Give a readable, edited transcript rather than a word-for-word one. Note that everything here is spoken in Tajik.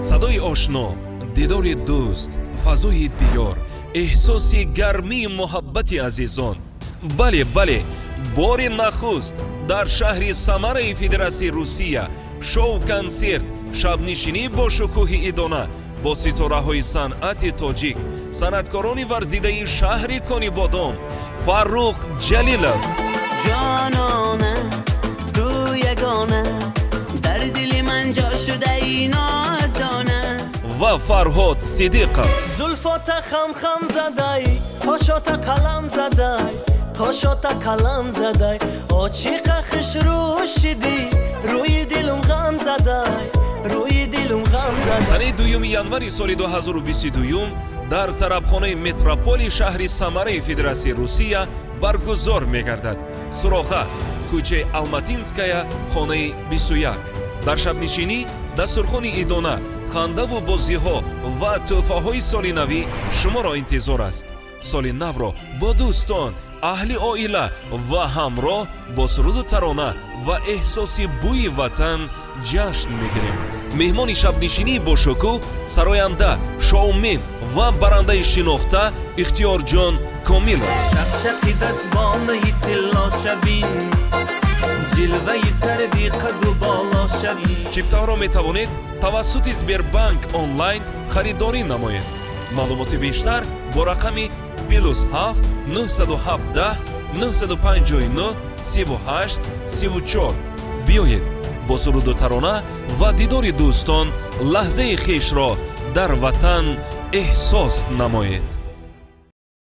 Садои ошно, дидори дӯст, фазои диёр, эҳсоси гармии муҳаббати азизон. Бале, бале, бори нахуст дар шаҳри Самараи Федератсияи Русия шоу-консерт, шабнишинӣ бо шукӯҳи идона бо ситораҳои санъати тоҷик, санъаткорони варзидаи шаҳри Конибодом Фаррух Ҷалилов, Ҷонона, ту ягона, дар дили ман ҷо шудаи нозона. Ва Фарҳод Сидиқов. Зулфота хам хам задай, қошота қалам задай, қошота қалам задай, очиқа хушрӯ шидӣ, рӯи дилум ғам задай, рӯи дилум ғам задай. Санаи 2 январи соли 2022 дар тарабхонаи Метрополи шаҳри Самараи Федератсияи Русия баргузор мегардад. Суроға: кӯчаи Алматинская, хонаи 21. Дар шабнишинӣ дастурхони идона, хандаву бозиҳо ва тӯҳфаҳои соли навӣ шуморо интизор аст. Соли навро бо дӯстон, аҳли оила ва ҳамроҳ бо суруду тарона ва эҳсоси бӯи ватан ҷашн мегирем. Меҳмони шабнишинии бошукӯҳ сароянда, шоумен ва барандаи шинохта Ихтиёрҷон Комилов. Шақшақи дастбонаи тилло шабин, ҷилваи сарви қаду боло шабин. Чиптаҳоро метавонед тавассути Сбербанк Онлайн харидорӣ намоед. Маълумоти бештар бо рақами +7 917 959 38 34. Биёед, бо суруду тарона ва дидори дӯстон лаҳзаи хешро дар ватан эҳсос намоед.